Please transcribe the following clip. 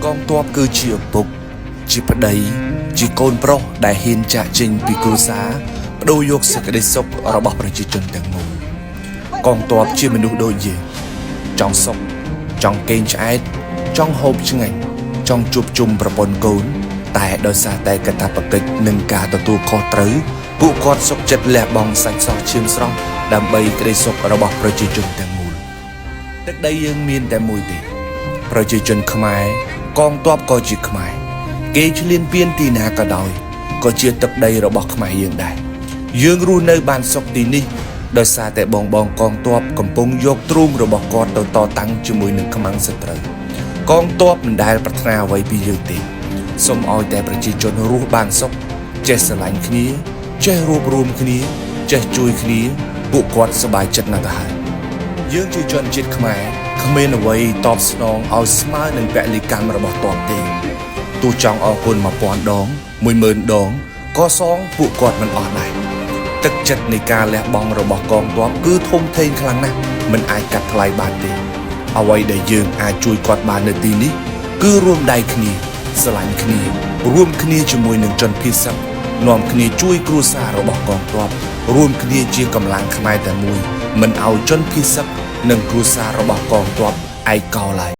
កងទ័ពគឺជាឪពុកជាប្តីជាកូនប្រុសដែលហ៊ានចាកចេញពីគ្រួសារបដូរយកសេចក្តីសុខរបស់ប្រជាជនទាំងមូលកងទ័ពជាមនុស្សដូចយើងចង់សុខចង់គេងឆ្អែតចង់ហូបឆ្ងាញ់ចង់ជួបជុំប្រពន្ធកូន តែដោយសារតែកាតព្វកិច្ចនិងការទទួលខុសត្រូវពួកគាត់សុខចិត្តលះបង់សាច់សោះឈាមស្រស់ដើម្បីក្តីសុខរបស់ប្រជាជនទាំងមូលទឹកដីយើងមានតែមួយទេ ប្រជាជនខ្មែរកងទ័ពក៏ជាខ្មែរគេឈ្លានពានទីណាក៏ដោយក៏ជាទឹកដីរបស់ខ្មែរយើងដែរយើងរស់នៅបានសុខទីនេះដោយសារតែបងបងកងទ័ពកំពុងយកទ្រូងរបស់គាត់ទៅតតាំងជាមួយនឹងខ្មាំងសត្រូវកងទ័ពមិនដែលប្រាថ្នាអ្វីពីយើងទេសូមឲ្យតែប្រជាជនរស់បានសុខចេះស្រឡាញ់គ្នាចេះរួបរួមគ្នាចេះជួយគ្នាពួកគាត់សប្បាយចិត្តណាស់ទៅហើយ យើងជាជនជាតិខ្មែរគ្មានអ្វីតបស្នងឲ្យស្មើនឹងពលិកម្មរបស់ទ័ពទេទោះចង់អរគុណ1000ដង10000ដងក៏សងពួកគាត់មិនអស់ដែរទឹកចិត្តនៃការលះបង់របស់កងទ័ពគឺធំធេងខ្លាំងណាស់មិនអាចកាត់ថ្លៃបានទេអ្វីដែលយើងអាចជួយគាត់បាននៅទីនេះគឺរួមដៃគ្នាស្រឡាញ់គ្នារួមគ្នាជាមួយនឹងជនភៀសសឹកនាំគ្នាជួយគ្រួសាររបស់កងទ័ពរួមគ្នាជាកម្លាំងខ្មែរតែមួយមិនឲ្យជនភៀសសឹកនិងគ្រួសាររបស់កងទ័ពឯកោឡើយ។